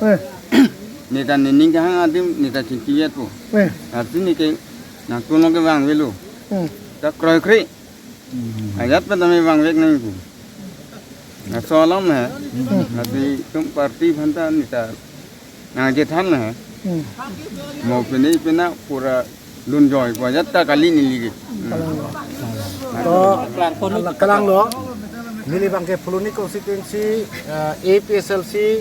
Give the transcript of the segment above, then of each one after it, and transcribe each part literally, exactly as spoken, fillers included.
Eh. Neta nening kehang adim neta chingki yet po. Eh. Arti neke nangtum lo kevang avelo. Hmm. Ta kroikre. Hmm. Ajat pen tame vangvek nangpo. Laso alam he. Hmm. Arti tum party aphanta neta nangchethan he. Hmm. Mo pine pina pura lunjoi pu ajat ta kali neli ke. Hmm. Kalang lo. To, kalang lo. Neli abangke Phuloni constituency, eh, A P H L C,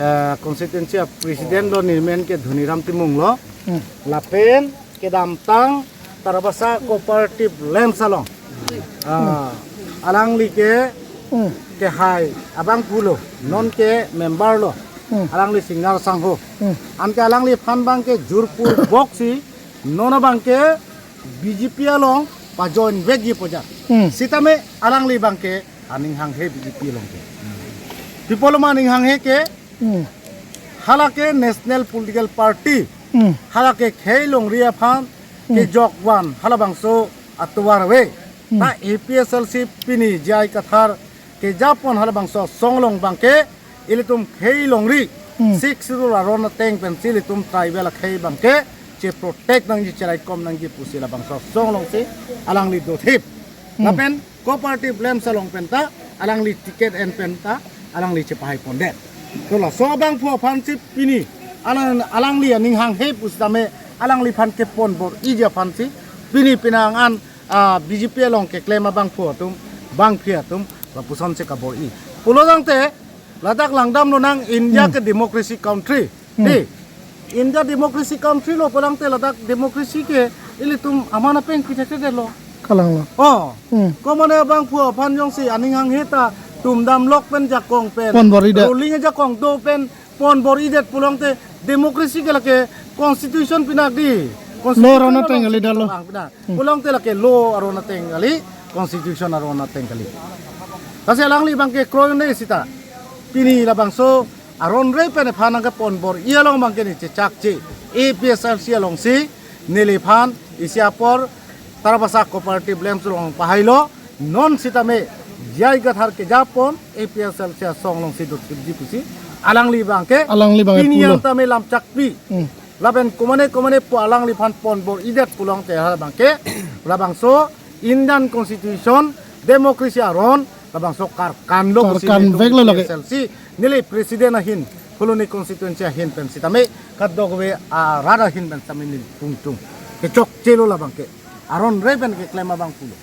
eh, constituency a president lo, neli men ke Dhoniram Timung lo. Hmm. Lapen kedamtang Tarabasa Cooperative Lamps along, ah, alangli ke, hmm, kehai abangphu lo, non ke member lo, hmm, alangli Singnar Sangho. Hmm. Anke alangliphan abangke jurpur boksi, non abangke B J P along pajoin vekji pu ajat. Hmm. Sitame alangli abangke aning hanghe B J P along ke. Pi apotlo ma aning hanghe ke, hmm, hala ke National Political Party. Hmm. Hala ke khei longri aphan, hmm, kejok van halabangso atovar ave. Hmm. Ta A P H L C pini J I Kathar kejapon halabangso asong along abangke ilitum khei longri, hmm, Sixth Schedule aron ateng pensi ilitum tribal akhei abangke cheprotect nangji, cheraikom nangji pusi labangso asong alongsi alangli dothip. Hmm. Lapen Cooperative Lamps along penta alangli ticket en penta alangli chepahai pondet. To laso abangphu aphansi pini alang, alangli aning hanghe pusitame alangliphan kepon bor-iji aphansi pini penang an, ah, B J P along keklem abangphu atum, bangphli atum lapusonsi kabor-i. Pulo tangte ladak langdam lonang India, hmm, ke democracy country. Hmm. Di, India democracy country lo pulangte ladak democracy ke ilitum aman apeng pithekthedetlo. Kalang lo. Oh. Hmm. Komane abangphu aphan jongsi aning hanghe ta tum damlok pen jakong pen, pon bor-idet, ruling ajakong do pen pon bor-idet pulangte democracy ke lake constitution pinak di. Constitution law aron ateng along kali dak lo. Ang pinak. Hmm. Pulangte lake law aron ateng kali, constitution aron ateng kali. Lasi alangli abangke kroikre sita pini labangso aron re pen aphan nangkepon bor-i along abangke neli chechakche. A P H L C alongsi neliphan isi apor Tarabasa Cooperative Lamps along pahailo, non sitame J I Kathar kejapon A P H L C asong alongsi dothipji pusi alangli abangke, alangli abangke pini pulo, yang tame lamchakpi. Hmm. Lapen komane komane pu alangliphan pon bor-idet pulangte hala abangke labangso Indian Constitution, democracy aron labangso karkan lo pusi karkan nelitum veklo lake. A P H L C, neli president ahin, Phuloni constituency ahin pen sitame, kadokave arat ahin pen sitame neli pungtung kechokchelo labangke. Aron re pen keklem abangphu lo.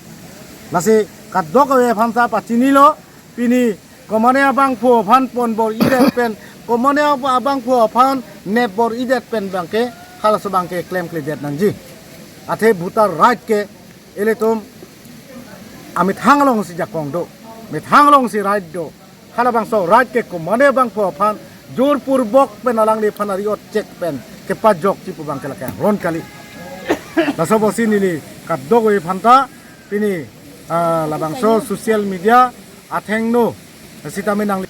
Lasi kadokave aphan ta pachinilo, pini komane abangphu aphan pon bor-idet pen, komane ab-, abangphu aphan nep bor-idet pen abangke halaso abangke klemkledet nangji. Athe voter right ke ilitum amethang alongsi jakong do, methang alongsi right do. Halabangso right ke komane abangphu aphan jurpur bok pen alangliphan ari-ot chek pen kepajokji pu abangke lake aron kali. Laso apotsi neli kadokave aphanta pini, ah, labangso social media athengno sitame nangli,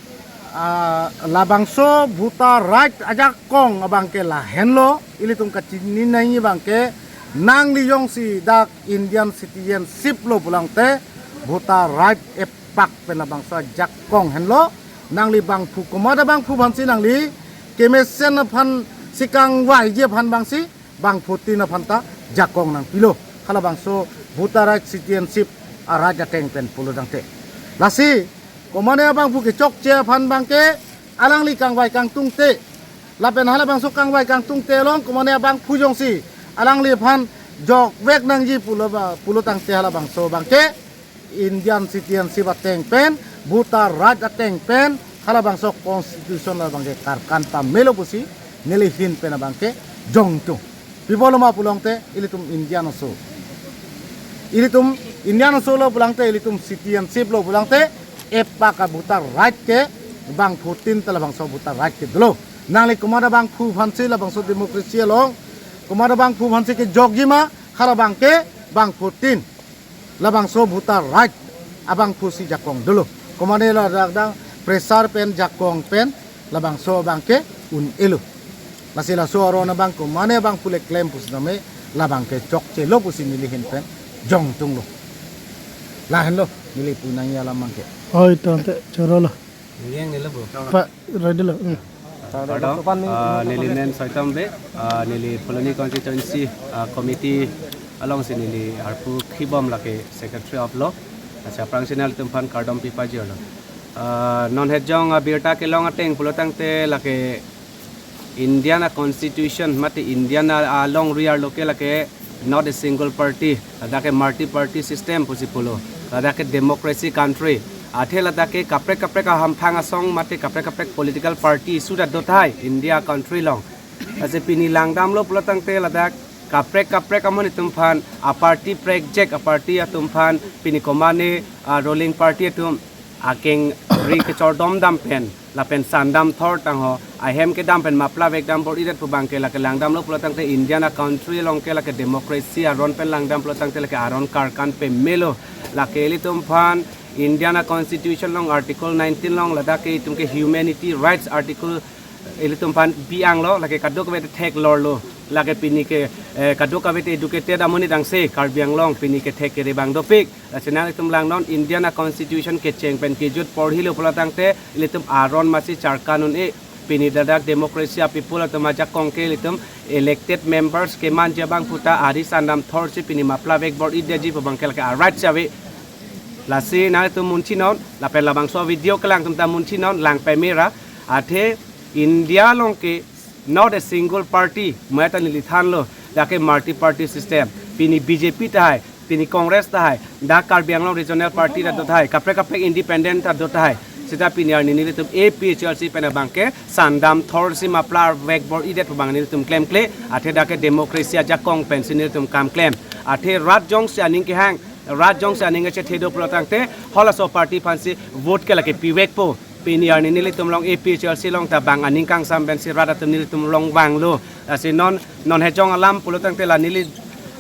ah, labangso voter right ajakong abangke lahenlo, ilitum kachini nangji abangke nangli jongsi dak Indian citizenship lo pulangte voter right epak pen labangso ajakong henlo, nangli bangphu komat abangphu aphansi nangli kemesen aphansi kangvaiji aphan abangsi bangphutin aphanta jakong nangpilo. Halabangso voter right, citizenship a-right ateng pen pulo tangte. Lasi komane abangphu kechokche aphan abangke alangli kangvai kangtungte. Lapen halabangso kangvai kangtungte along komane abangphu jongsi alangliphan jokvek nangji pulo ba, pulo tangte halabangso abangke Indian citizenship ateng pen, voter right ateng pen, halabangso constitution labangke karkan pamelo pusi neli ahin pen abangke jongtung. Pi apotlo ma pulangte ilitum Indian aso. Ilitum Indian aso lo pulangte, ilitum citizenship lo pulangte, epak a-voter right ke bangphutin ta labangso voter right ke dolo. Nangli komat abangphu aphansi labangso democracy along, komat abangphu aphansi kejokji ma, halabangke bangphutin labangso voter right abangphusi jakong dolo. Komane ladak dang pressure pen jakong pen labangso abangke un-elo. Lasi laso aron abang komane abangphu le klem pusitame labangke chokchelo pusi neli ahin pen jongtunglo. Lahenlo neli pu nangji alam abangke. Oi, tangte chorolo. Neli yang nelo bo. Pa, rai dolo. Hmm. Kardom, ah, neli men Soitom Bey, ah, neli Phuloni constituency, ah, committee alongsi neli arpu khibom lake secretary of law. Lasi aphrangsi nanglitum aphan kardom pipajirlo. Ah, non hejong abirta kelong ateng pulotangte lake Indian a constitution mate Indian a, alongri arlo ke lake not a single party, ladak ke multi party system pusi pulo, ladak ke democracy country. Athe ladak ke kaprek kaprek ahamphang asong mate kaprek kaprek political party sudah do tahai India country along. Lasi pini langdamlo pulotangte ladak kaprek kaprek amonit atum aphan, a party prekjak a party atum aphan pini komane, ah, ruling party atum akengri kechordom dam pen lapen sandam thor tangho, ahem kedam pen mapla vekdam bor-idet pu abangke lake langdamlo pulotangte Indian a country along ke lake democracy aron pen langdam pulotangte lake aron karkan pemelo. Lake ilitum aphan Indian a constitution along article nineteen along ladak ke itum ke humanity rights article ilitum aphan bi-anglo, lake kadokave te theklorlo. Lake pini ke, eh, kadokave te educated amonit angse Karbi Anglong pini ke thek kere abang dopik. Lasi nanglitum langnon Indian a constitution kecheng pen kejut porhilo pulotangte ilitum aron masi charkan un-e. Pini ladak democracy a people atum ajakong ke ilitum elected members kemanji abang puta ari sandam thorsi pini mapla vek bor-idetji pu abangke lake a right si ave. Lasi nanglitum munchinon, lapen labangso video kelang atum ta munchinon, lang pemera, athe India along ke not a single party, meta neli thanlo, dak ke multi party system. Pini B J P tahai, pini Congress tahai, dak Karbi Anglong Regional Party ta do tahai, kaprek kaprek independent ta do tahai. Seta pini arni nelitum A P H L C pen abangke sandam thorsi mapla vek bor-idet pu abang nelitum klemkle, athe dak ke democracy ajakong pensi nelitum kam klem. Athe rat jongsi aning kehang, rat jongsi aning kachethe do pulotangte, halaso party aphansi vote ke lake pivekpo. Pini arni nelitum along A P H L C along ta bang aning kangsam pensi rat atum nelitum along vanglo. Lasi non, non hejong alam pulotangte la neli,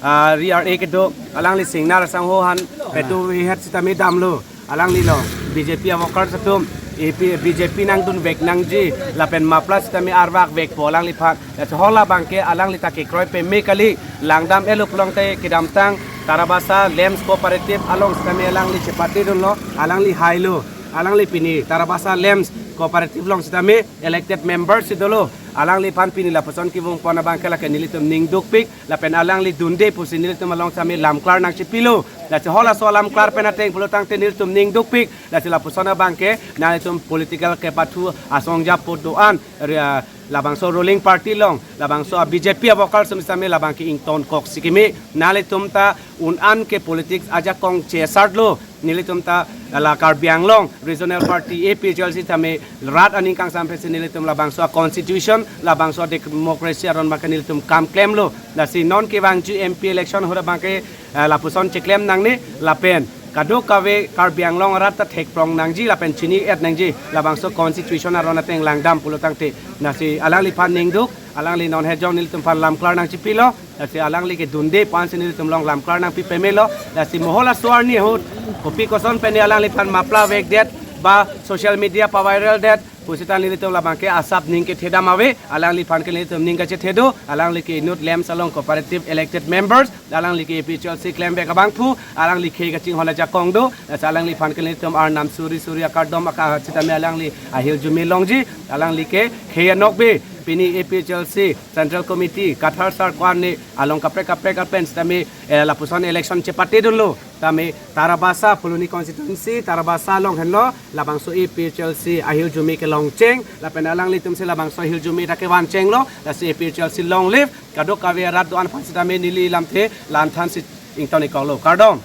ah, R R A kedo, alangli Singnar asangho aphan petu ihet sitame damlo. Alangli along B J P a workers atum, A P, B J P nangdun vek nangji, lapen mapla sitame arvak vekpo alangliphan. Lasi hala abangke alangli ta kekroi peme kali, langdam-etlo pulotangte kedamtang Tarabasa Lamps Cooperative along sitame alangli chepate dunlo, alangli hailo, alangli pini Tarabasa Lamps Cooperative along sitame elected member si dolo, alangliphan pini lapuson kevung pon abangke lake nelitum ning dukpik, lapen alangli dunde pusi nelitum along sitame lamklar nangchipilo. Lasi halaso alamklar pen ateng pulotangte nelitum ning dukpik. Lasi lapuson abangke nanglitum political kepathu asong japo do-an, ria, labangso ruling party along, labangso a B J P a workers atum sitame labangke ington kok si keme. Nanglitum ta un-an ke politics ajakong chesarlo. Nelitum ta la Karbi Anglong Regional Party A P H L C tame rat aning kangsam pensi nelitum labangso a constitution, labangso democracy aron abangke nelitum kam klemlo. Lasi non kevangji M P election ahut abangke, eh, lapuson cheklem nangne, lapen kadokave Karbi Anglong arat ta thekprong nangji lapen chini-et nangji, labangso constitution aron ateng langdam pulotangte. Lasi alangliphan ning duk, alangli non hejong nelitum aphan lamklar nangchipilo. Lasi alangli ke dunde pu-ansi nelitum along lamklar nangpi pemelo. Lasi mo halaso arni ahut kopi koson pen alangliphan mapla vekdet ba social media paviral det pusita nelitum labangke asap ning kethedam ave. Alangliphan ke nelitum ning kachethe do, alangli ke inut Lamps along cooperative elected members, alangli ke A P H L C klemvek abangphu, alangli khei kachinghon ajakong do. Lasi alangliphan ke nelitum arnam suri suri akardom aka sitame alangli ahirjume longji, alangli ke khei anokbe pini A P H L C Central Committee Kathar Sar ko-an ne along kaprek kaprek apen sitame, eh, lapuson election chepate dunlo. Tame Tarabasa Phuloni constituency, Tarabasa along henlo labangso A P H L C ahirjume kelongcheng, lapen alanglitumsi labangso ahirjume ta kevanchenglo. Lasi A P H L C long live, kadokave arat do-an aphan sitame neli lamthe la-an thansi ington-ik koklo. Kardom.